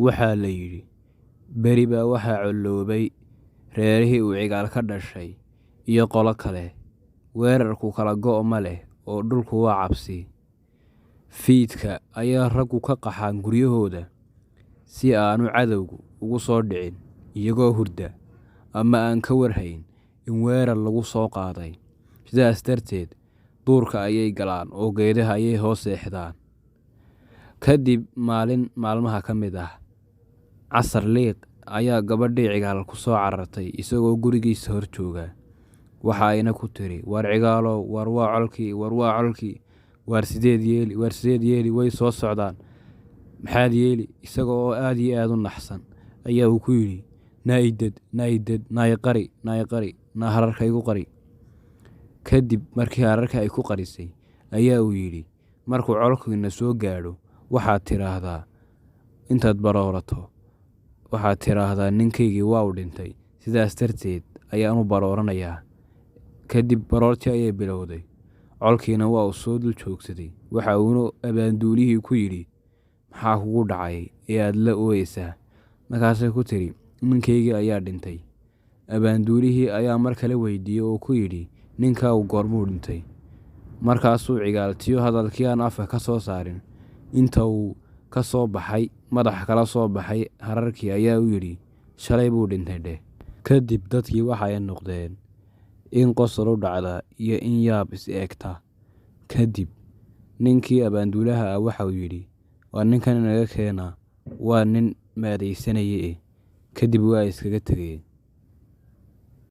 Waxaa la yidhi, beri baa waxaa colloobay reerihii uu Cigaal ka dhashay iyo qolo kale. Weerarku kala go' ma leh oo dhulku waa cabsi. Fiidka ayaa raggu ka qaxaan guryahooda si aanu cadowgu ugu soo dhicin iyagoo hurda ama aan ka warhayn in weerar lagu soo qaaday. Sidaas darteed, duurka ayay galaan oo geedaha ayay hoos seexdaan. Kadib maalin maalmaha ka mid ah, Casar Liiq ayaa gabadhii Cigaal ku soo carartay isagoo gurigiisa hor jooga. Waxa ayna ku tiri, "Waar Cigaalow, waar waa colkii, waar waa colkii, waar sideed yeeli, waar sideed yeeli, way soo socdaan. Maxaad yeeli?" Isaga oo aad iyo aad u naxsan ayaa uu ku yidhi, "Naa idad, naa idad, naa i qari, naa i qari, naa hararka igu qari." Kadib markii hararka ay ku qarisay ayaa uu yidhi, "Markuu colkiina soo gaadho, waxaad tiraahdaa intaad baroorato, waxaad tiraahdaa ninkaygii waa uu dhintay, sidaas darteed ayaan u barooranayaa." Kadib baroortii ayay bilowday. Colkiina waa uu soo dul joogsaday. Waxa uuna abaanduulihii ku yidhi, "Maxaa kugu dhacay ee aad la ooyeysaa?" Markaasay ku tiri, "Ninkaygii ayaa dhintay." Abaanduulihii ayaa mar kale weydiiyey oo ku yidhi, "Ninkaagu goormuu dhintay?" Markaasuu Cigaal tiyo hadalkii aan afka ka soo saarin inta uu ka soo baxay madaxa kala soo baxay hararkii ayaa u yidhi, "Shalay buu dhintay dheh." Kadib dadkii waxa ay noqdeen in qosol u dhacda iyo in yaab is eegta. Kadib ninkii abaanduulaha ah waxa uu yidhi, "Waa ninkan inaga keena, waa nin maadaysanaya eh." Kadib waa iskaga tegeen.